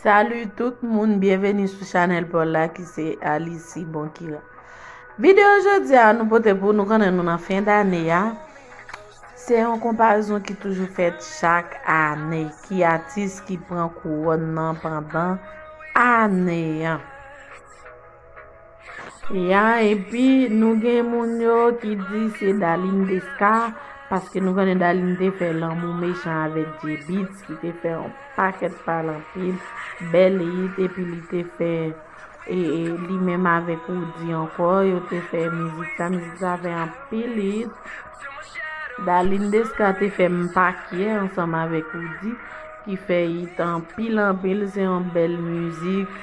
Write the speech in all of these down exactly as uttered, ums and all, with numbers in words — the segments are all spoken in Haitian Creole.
Salut tout moun, byenveni sou chanèl pa w la ki se Alice Bonkira. Videyo jodi a nou pote pou nou, konnen nou nan fen dane a. Se yon konparezon ki toujou fèt chak ane, ki atis ki pran kouwòn nan pandan ane an. Ya, epi nou gen moun yo ki di se Darline Desca, paske nou konnen Darline te fè lanmou mechan avèk J-Beatz, ki te fè yon pakèt pale anpil, bèl hit, epi li te fè, e, e, li menm avèk Roody ankò, yo te fè mizik sa, mizik sa fè anpil hit. Darline Desca te fè M Pa Kyè ansanm avèk Roody, ki fè hit anpil, anpil, se yon bèl mizik.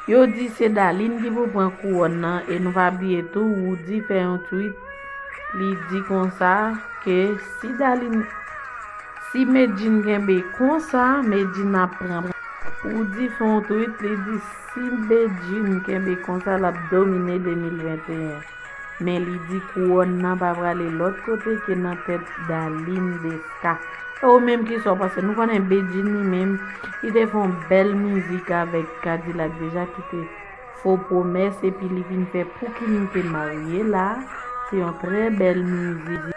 Yo di se Darline ki pou pran kouwòn nan, e nou pa bliye tou, Roody fè yon tweet, li di konsa ke si Darline, si Medjine kenbe konsa, Medjine ap pran. Roody fè yon tweet, li di si Medjine kenbe konsa, l ap domine de mil venteyen. Men li di kouwòn nan pa prale lòt kote ke nan tèt Darline Desca. E ou menm, kisa w panse? Nou konnen Bedjine li menm, li te fè yon bèl mizik avèk Kadilak deja, ki te Fo Pwomès, epi li vin fè Pouki nou te marye la. Se yon trè bèl mizik.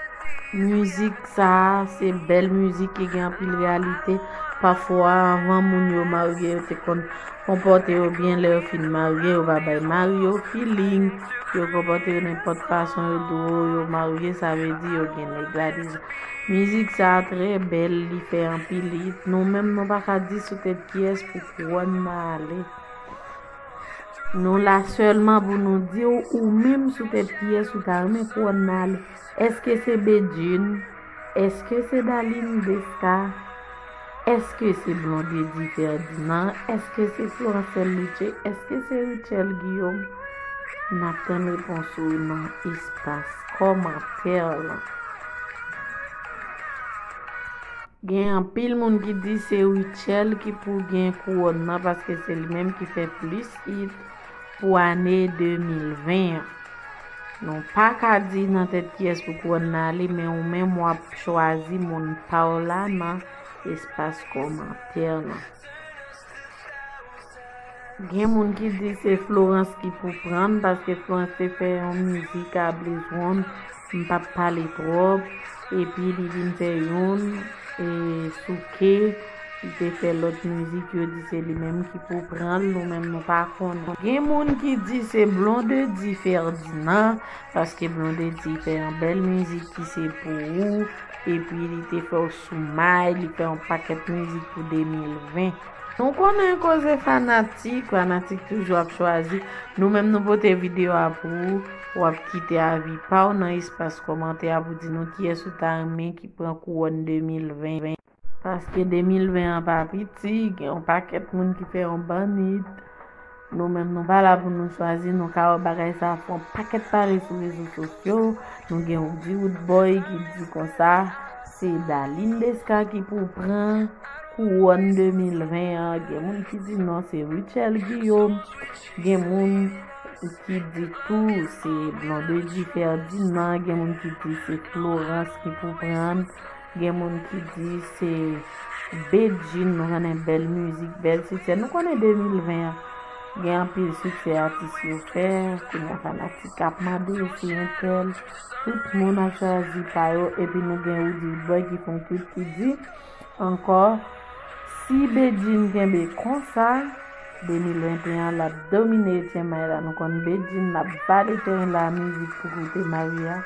Mizik sa a, se bèl mizik ki gen anpil reyalite. Pafwa, anvan moun yo marye, yo te konn konpòte yo byen, lè yo fin marye, yo pa bay mari yo feeling, yo konpòte yo nenpòt fason, yo di w yo marye, sa vle di yo gen nèg la deja. Mizik sa a trè bèl, li fè anpil hit. Nou menm, nou pa ka di sou tèt kiyès pou kouwòn nan ale. Nou la sèlman pou nou di w, ou menm, sou tèt kiyès ou ta renmen kouwòn nan ale. Èske se Bedjine? Èske se Darline Desca? Èske se Blondedy Ferdinand? Èske se Florancelle Louche? Èske se Rutshelle Guillaume? N ap tann repons ou nan espas kòmantè lan. Gen anpil moun ki di se Rutshelle ki pou gen kouwòn nan, paske se li menm ki fè plis hit pou ane de mil ven an. Nou pa ka di nan tèt kiyès pou kouwòn nan ale, men ou menm w ap chwazi moun pa w la nan espas kòmantè lan. Gen moun ki di se Florence ki pou pran l, paske Florence te fè yon mizik a Blaze One, M p ap pale twòp, epi li vin fè youn, e, Souke, li te fè lòt mizik, yo di se li menm ki pou pran l, nou menm nou pa konnen. Gen moun ki di se Blondedy Ferdinand, paske Blondedy fè yon bèl mizik ki se Pou Ou, epi li te fè w Sou May, li fè yon pakèt mizik pou de mil ven. Nou konnen koze fanatik, fanatik toujou ap chwazi. Nou menm nou pote videyo a pou ou, w ap kite avi pa w nan espas kòmantè a pou di nou kiyès ou ta renmen ki pran kouwòn de mil ven. Paske de mil ven an pa piti, gen yon pakèt moun ki fè yon bann hit. Nou menm, nou pa la pou nou chwazi, nou ka wè bagay sa ap fè yon pakèt pale sou rezo sosyo. Nou gen Roody Roodboy ki di konsa, se Darline Desca ki pou pran kouwòn de mil ven an. Gen moun ki di non, se Rutshelle Guillaume. Gen moun ki di tou, se Blondedy Ferdinand. Gen moun ki di se Florence ki pou pran. Gen moun ki di se Bedjine, nou konnen bèl mizik, bèl siksè. Nou konnen de mil ven an, gen anpil siksè atis yo fè. Kounye a fanatik ap mande si entèl. Tout moun ap chwazi pa yo, epi nou gen Roody Roodboy ki fè yon tweet ki di ankò, si Bedjine kenbe konsa, de mil venteyen an, l ap domine etyèm may la. Nou konn Bedjine, l ap vale teren la mizik pou kote Maria.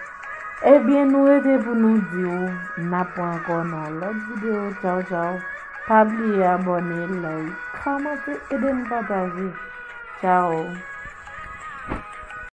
Ebyen, nou rete pou nou di w, n ap wè ankò nan lòt videyo. Tchaw, tchaw. Pa bliye abòne, like, kòmante, ede n pataje. Tchaw.